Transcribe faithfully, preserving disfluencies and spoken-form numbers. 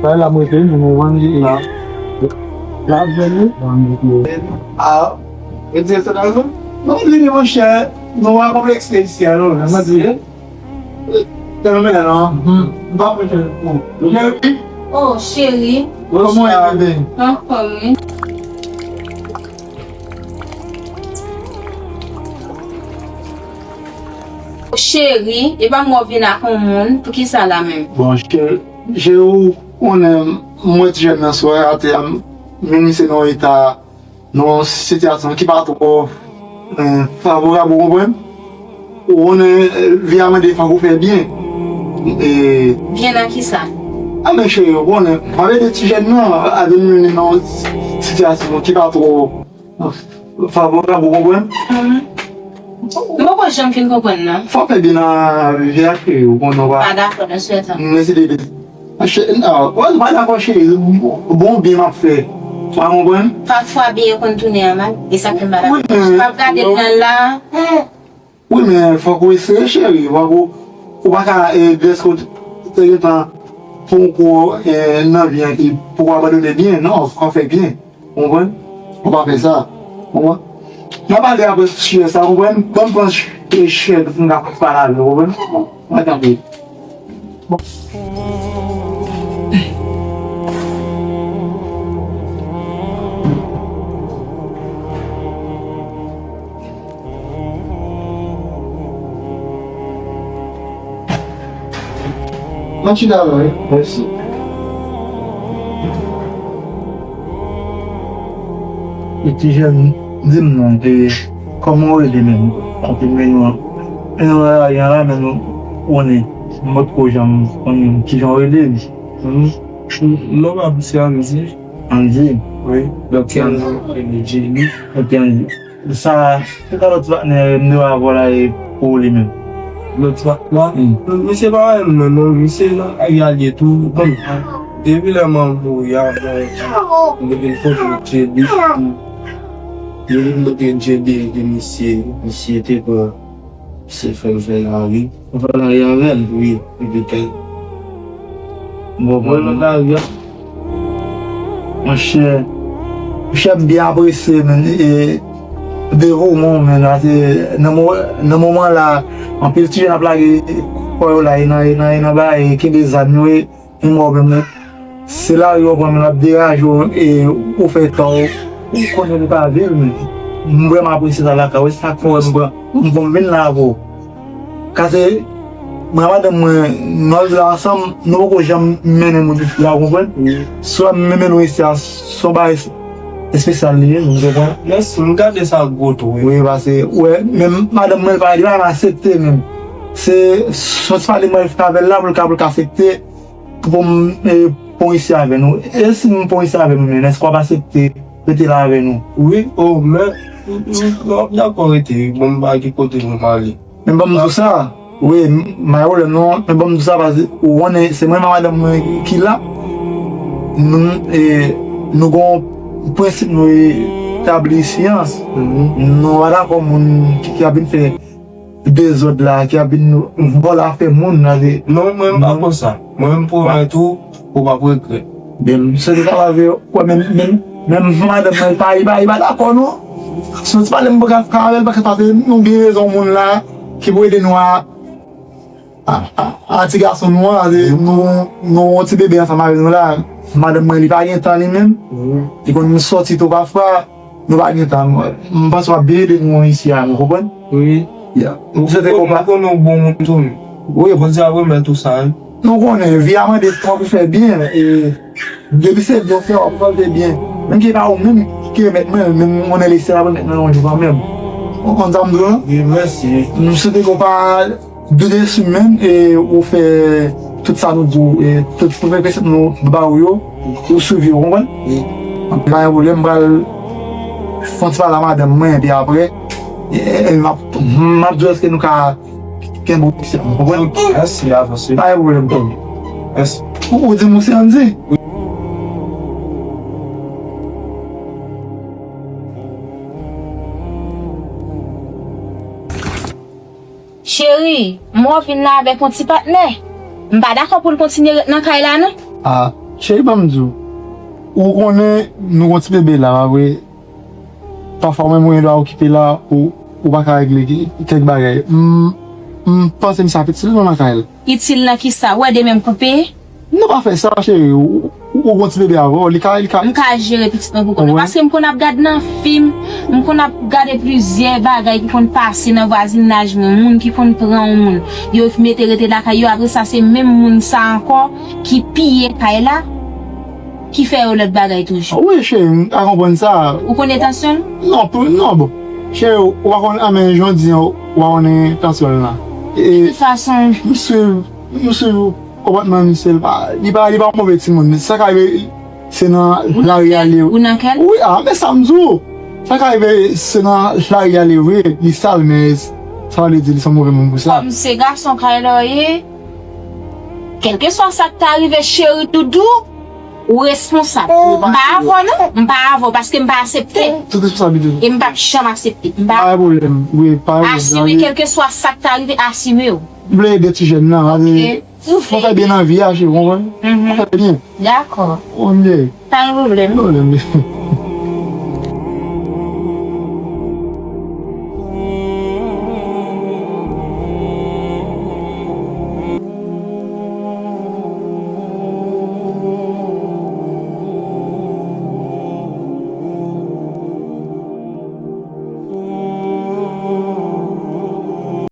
Sa la mwen te nou vann li la. La veni. Ah, e di sa la. Non, li ni mon chè. Nou va konplekse isi a non. Mwen di. Tèlman la non. M pa mete pou. Oh, cheri. Kòman e bebe? Anfòm wi. Cheri, e pa mwen w vin ak yon moun, poukisa la menm? Bon, cheri, cheri, ou konnen mwen ti jèn nan sou atè a, m vin misye nan yon eta, nan yon sitiyasyon ki pa twò, eh, favorab, ou konprann? Ou konnen, eh, vi a mande fòk ou fè byen. E byen nan kisa? A men cheri, ou konnen, m ap ede ti jèn nan, avè m vin nan yon sitiyasyon ki pa twò favorab, ou konprann? Mhm. M poko janm fin konprann nan. Fò fè byen nan vi a cheri, ou konnen ou pa. Pa dakò nan swè sa. M deside de. Cheri, non, wè, m pa dakò cheri, bon byen m ap fè. Ou pa konprann? Pafwa byen konn tounen an mal, e sa fè m pa dakò. Wi, men. M ap gade l nan la. Wi, men fòk ou eseye cheri, fòk ou, ou pa ka, eh, dèske w te gentan poko, eh, nan byen, epi poko abandone byen, non, fòk w fè byen. Konprann? Ou pa fè sa. Konprann? N a pale apre sijè sa, konprann? Ban m pran chè pou m ka pale avè w, konprann? Mwen tanpri. Mwen chita la, wi. Mèsi. E ti jèn, di m non, e kòman w rele menm? Kote m mennen w? E nan lari a la, men nou konnen. M potko janm konnen kijan w rele. Hmm. Non pa m se Andy. Andy? Wi. Donk se Andy. Andy. Jelly. Ok, Andy. Sa, se ka lòt ti patnè m te pale avè w la e pou li menm? Lòt ti patnè? Hmm. Misye pa menm non, non, misye nan lari a l ye tou. Bon, depi lè m mouri a, bon, m te vin konnen Jelly. M te vin konnen Jelly de misye, misye te pran Se fè l fè lari. Ou fè lari avè l? Wi, epi kèk. Bon, bon, nan lari a. Monchè, monchè, m byen apresye, men, e, devouman w, men, la, se, nan mo-, nan moman la, anpil ti jèn ap lage kò yo la, e nan, e nan, e nan bagay, e kenbe zam yo, e, Menm w menm, se lari w pran, menm l ap deraje w, e ou fè tan w, ou konnen li pa vil, men m vrèman apresye sa lakay ou, e se sa k fè w wè m pran, m pran m vin la avè w. Kase, mwen ak madanm mwen, nou al la ansanm, nou poko janm mennen moun isi a, ou konprann? Wi. Si w ap mennen nou isi a, se yon bagay espesyal li ye, ou konprann? Mèsi, m gade sa gwo tou, wi. Wi, pase, ou wè, menm madanm mwen, li pa, li pa aksepte menm. Se, se yon ti pale mwen fè avè l la, pou l ka, pou l ka aksepte. Pou m, e, pran isi avè nou. E si m pran isi avè nou, men èske w ap aksepte rete la avè nou? Wi, o, men, m, m, m ap dakò rete, wi. Bon, m pa gen kote pou m ale. Men ban m di w sa, wi, m, m pa gen pwoblèm non, men ban m di w sa, paske ou konnen, se mwen menm ak madanm mwen ki la. Nou, e, nou gen yon prensip nou etabli isi an. Mhm. Nou pa dakò moun ki, ki ap vin fè dezòd la, ki ap vin vòlò afè moun nan, se. Non, mwen, m pa konsa. Mwen, m pwomèt ou, ou p ap regrèt. Ben, m swete sa pa vre, wè, men, men, men madanm mwen, li pa, li pa, li pa dakò, non. Si w ti pale m pa ka avè l, paske, paske nou gen rezon moun la, ki pou ede nou a, a, a, a ti gason nou an, se nou, nou yon ti bebe ansanm avè nou la. Madanm mwen, li pa gen tan li menm. Mhm. Li konn sòti tou pafwa. Nou pa gen tan, m panse w ap byen ede nou isi a, nou konprann? Wi. Ya. M swete konpa. M konnen w bon moun tou. Wi. Bondye ap remèt ou sa, wi. Nou konnen, vi a mande fòk ou fè byen, e depi se byen w fè, w ap fè byen. Menm ke pa ou menm ki remèt mwen, men m konnen le syèl ap remèt mwen yon jou kanmenm. Ou konn sa m di w lan? Wi, mèsi. M swete konpa Doudou Simèn, e ou fè tout sa nou di w, e tout, tout prensip nou ba ou yo, ou swiv yo, ou konprann? Wi. Pa gen pwoblèm, m pral fè yon ti pale a madanm mwen, epi apre, e, e, e, m ap, m ap di w èske nou ka kenbe w isi a, ou konprann? Ok, mèsi, avanse. Pa gen pwoblèm, Tony. Mèsi. Ou, ou di m ou se Andy? Wi. Cheri, m wè w vin la avèk yon ti patnè. M pa dakò pou l kontinye ret nan kay la, non. Ah, cheri, ban m di w. Ou konnen, nou gon ti bebe la, pa vre? Pafwa, mwen, mwen dwa okipe la, ou, ou pa ka regle ki- kèk bagay. M, m panse m sa itil nan kay la. Itil nan kisa? Ou wè demen m koupe? Non, pa fè sa, cheri. Ou, ou, ou gon ti bebe avè w, li ka, li ka. M ka jere pitit mwen pou kont mwen. Paske m konn ap gad nan fim, m konn ap gade plizyè bagay ki konn pase nan vwazinaj mwen, moun ki konn pran yon moun. Yo mete rete lakay yo, apre sa, se menm moun sa ankò ki piye kay la, ki fè yon lòt bagay toujou. Wi, cheri, m ka konprann sa. Ou konnen tansyon l? Non, pou, non, bon. Cheri, ou pa konn anmen jan di, ou pa konnen tansyon l la. E Ki fason? M swiv, m swiv konpòtman misye, li pa, li pa, li pa move timoun. Sa ka rive, se nan lari a li. Ou nan kè l? Wi, ah, men sa m di w. Sa ka rive, se nan lari a li vre, li sal, men sa pa vle di li se yon move moun pou sa. Kòm se gason kay la w ye, kèlkeswa sa k ta rive, cheri doudou, ou responsab. M pa avè w non, m pa avè w paske m pa aksepte. Tout responsablite. E m p ap janm aksepte. M pa Pa gen pwoblèm. Wi, pa gen pwoblèm. Asime, kèlkeswa sa k ta rive, asime w. M vle ede ti jèn nan. Ok. Fò fè byen nan vi a, cheri, konprann? Fò fè byen. Dakò. Konprann? Pa gen pwoblèm. Pwoblèm.